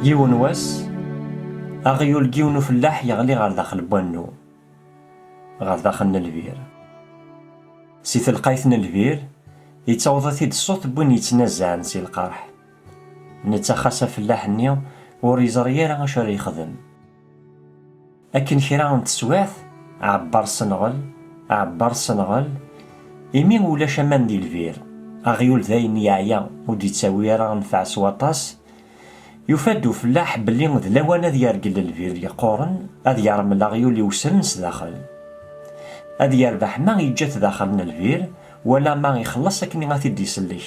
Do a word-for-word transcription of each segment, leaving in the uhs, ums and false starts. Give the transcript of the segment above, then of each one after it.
Yiwen wass, aɣyul n yiwen ufellaḥ yeɣli ɣer daxel n wannu, ɣer daxel n lbir. Si telqayt n lbir, yettaweḍ-it-id ṣṣut n win yettnazaɛen si lqerḥ. Netta xas afellaḥ-nni ur yeẓri ara acu ara yexdem. Akken kra n teswiɛt, ɛebber senɣel, ɛebber senɣel, imi ulac aman di lbir. Aɣyul dayen yeɛya, ur d-yettawi ara nnfeɛ s waṭas. Yufa-d ufellaḥ belli d lawan ad yergel lbir yeqquren, ad yermel aɣyul iwesren s daxel. Ad yerbeḥ ma yeǧǧa-t daxel n lbir, wala ma ixelleṣ akken ad t-id-isellek.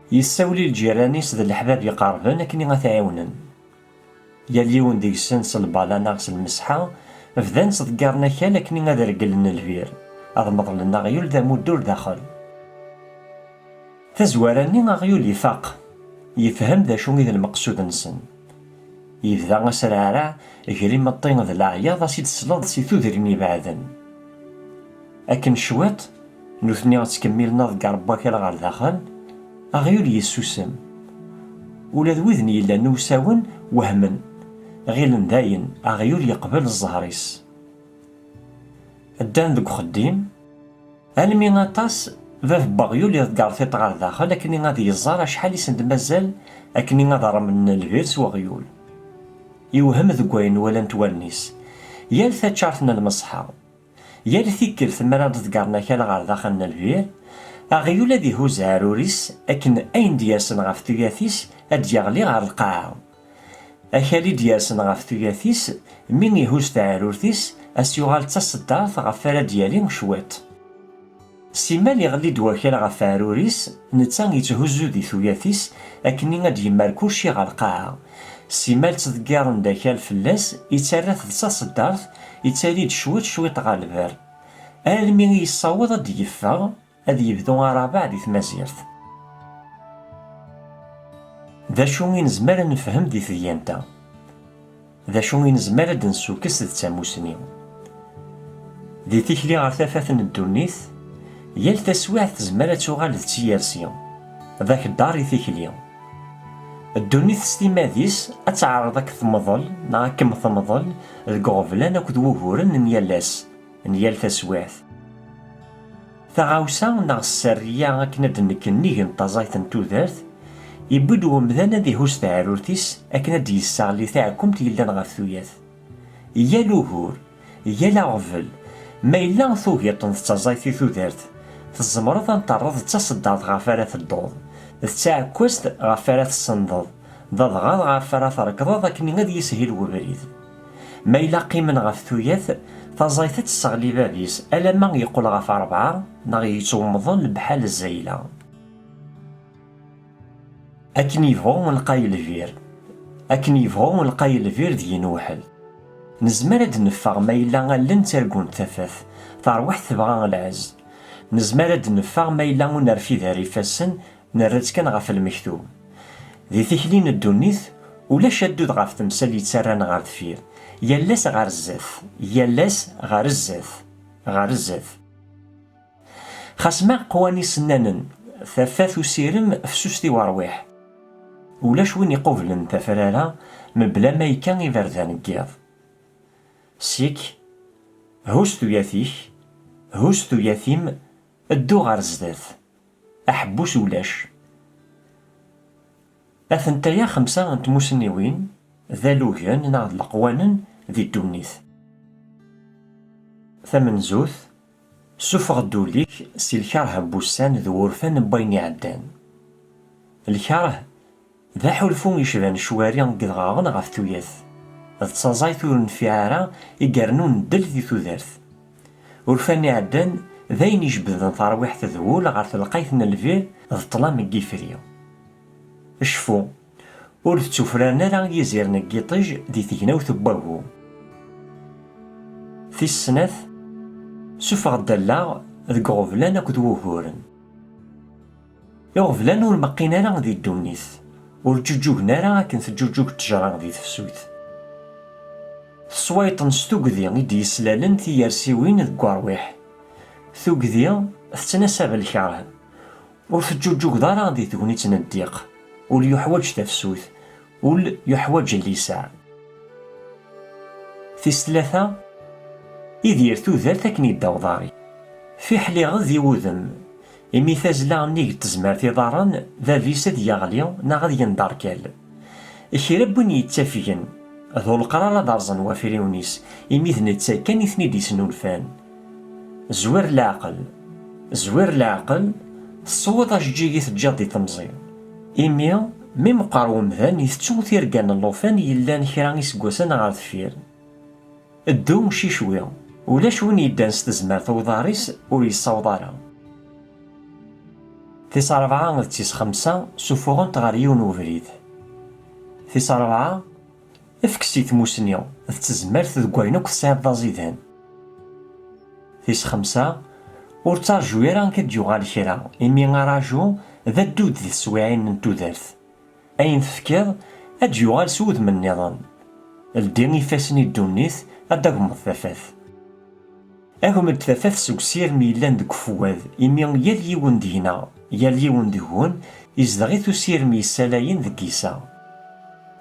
Yessawel i lǧiran-is d leḥbab iqerben akken ad t-ɛiwnen. Yal yiwen deg-sen s lbala neɣ s lmesḥa, bdan ttḍeggaren akal akken ad reglen lbir, ad meḍlen aɣyul d amuddur daxel. Tazwara-nni aɣyul ifaq, yefhem d acu i d lmeqsud-nsen. Yebda asreɛreɛ gar imeṭṭi d leɛyaḍ a s-id-tesleḍ si tudrin ibeɛden. Akken cwiṭ, nutni ttkemmilen aḍegger n wakal ɣer daxel, aɣyul yessusem. Ula d widen yellan usawen wehmen, ɣilen dayen aɣyul yeqbel zzher-is. Ddan deg uxeddim, almi aṭas, bab n weɣyul iḍegger tiṭ ɣer daxel akken ad yeẓẓar acḥal i sen-d-mazal akken ad remlen lbir s weɣyul. Yewhem deg wayen walant wallen-is. Yal taččart n lmeṣḥa, yal tikkelt mi ara d-ḍeggren akal ɣer daxel n lbir, aɣyul ad ihuz aɛrur-is akken ayen d-yersen ɣef tuyat-is ad d-yeɣli ɣer lqaɛa. Akal i d-yersen ɣef tuyat-is, mi ihuz taɛrurt-is, a s-yuɣal d taseddart ɣef ara d-yali cwiṭ. Simal iɣelli-d wakal ɣef aɛrur-is, netta yetthuzzu di tuyat-is akken ad d-yemmer kulci ɣer lqaɛa. Simal ttḍeggiren-d akal fell-as, yettarra-t d taseddart, yettali-d cwiṭ cwiṭ ɣer lberr, armi i yessaweḍ ad d-yeffeɣ, ad yebdu arabeɛ di tmazirt. D acu i nezmer ad nefhem di tedyant-a? D acu i nezmer ad d-nessukkes d tamusni? Di tikli ɣer tafat n ddunit, yal taswiɛt tezmer ad tuɣal d tiyersi, d akeddaṛ i tikli. Ddunit s timmad-is ad teɛreḍ ad k-temḍel neɣ ad kem-temḍel deg uɣeblan akked wuguren n yal ass, n yal taswiɛt. Taɣawsa neɣ sserriya akken ad d-nekk nnig n taẓayt n tudert, yewwi-d wemdan ad ihuz taɛrurt-is akken ad d-yesseɣli taɛkumt yellan ɣef tuyat. Yal ugur, yal aɣbel, ma yella tugiṭ n taẓayt i tudert, tzemreḍ ad n-terreḍ d taseddart ɣef ara tedduḍ, d taɛekkazt ɣef ara tsendeḍ, d adɣaɣ ɣef ara trekḍeḍ akken ad yishil webrid. Ma yella qqimen ɣef tuyat, taẓayt ad tesseɣli bab-is alamma yeqqel ɣef rebɛa neɣ yettwemḍel lebḥal zzayla. Akken yebɣu lqay lbir, akken yebɣu lqay lbir deg-i newḥel. Nezmer ad d-neffeɣ ma yella allen ttargunt tafat, tarwiḥt tebɣa lɛezz. Nezmer ad d-neffeɣ ma yella ur nerfid ara ifassen, nerra-tt kan ɣef lmektub. Di tikli n ddunit, ulac addud ɣef temsal yettarran ɣer deffir, yal ass ɣer zdat, yal ass ɣer zdat, ɣer zdat. Xas ma qwan isennanen, tafat usirem fessuset i werwiḥ. Ulac win iqublen tafrara mebla ma yekka iberdan n yiḍ. Sik, huz tuyat-ik, huz tuyat-im, ddu ɣer zdat. Aḥebbus ulac. Atentaya xemsa n tmusniwin d alugen neɣ d leqwanen di ddunit. Tamenzut, sufeɣ-d ul-ik si lkerh n wussan d wurfan n wayen iɛeddan. Lkerh d aḥulfu yecban ccwari n yedɣaɣen ɣef tuyat. D taẓayt ur nfiɛ ara i yernan ddel di tudert. Urfan iɛeddan d ayen ijebden tarwiḥt d wul ɣer telqayt n lbir d ṭṭlam n yifri. Cfu, ur d-ttufraren ara yiziren n yiṭij di tegnawt n wagu. Tis snat, sufeɣ-d allaɣ deg uɣeblan akked wuguren. Iɣeblan ur meqqin ara di ddunit, ur ǧǧuǧugen ara akken teǧǧuǧug ttejra di tefsut. Teswayeṭ-n s tugdi i d-yeslalen tiyersiwin deg werwiḥ. Tugdi tettnasab lkerh. Ur teǧǧuǧugeḍ ara di tegnit n ddiq, ur yuḥwaǧ tafsut, ul yuḥwaǧ lliseɛ. Tis tlata, idir tudert akken yedda uḍar-is. Fiḥliɣed i wudem, imi tazzla nnig n tezmert iḍarren, bab-is ad yeɣli neɣ ad yenderkal. Kra n win yettafgen, d uleqrar ad rẓen wafriwen-is, imi d netta kan i ten-id-isnulfan. Zwir leɛqel, zwir leɛqel, teswiḍ ajeǧǧig i teǧǧiḍ di temẓi. Imi, mi meqqer wemdan, itettu tirga n llufan yellan kra iseggasen ɣer deffir. Ddu cicwi, ulac win yeddan s tezmert uḍar-is ur yessaweḍ ara. Tis ṛebɛa d tis xemsa sufuɣent ɣer yiwen ubrid. Tis ṛebɛa, efk si tmusni d tezmert deg wayen akk tesɛiḍ d aẓidan. Tis xemsa, ur ttarǧu ara ad d-yuɣal kra, imi araju d addud di teswiɛin n tudert. Ayen tefkiḍ, ad d-yuɣal s wudem nniḍen. Ldi ifassen i ddunit, ad d-agmeḍ tafat. Agem-d tafat seg usirem yellan deg ufwad, imi yal yiwen deg-neɣ, yal yiwen deg-wen, izdeɣ-it usirem yessalayen deg iseɣ.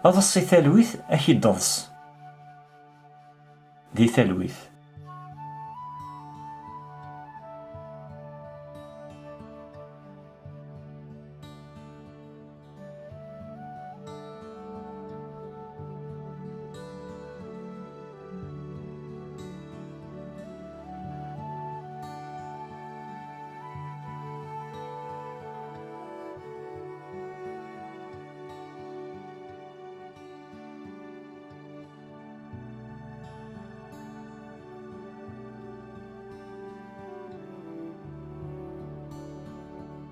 Ḍes i talwit, ad k-id-teḍs. Di talwit.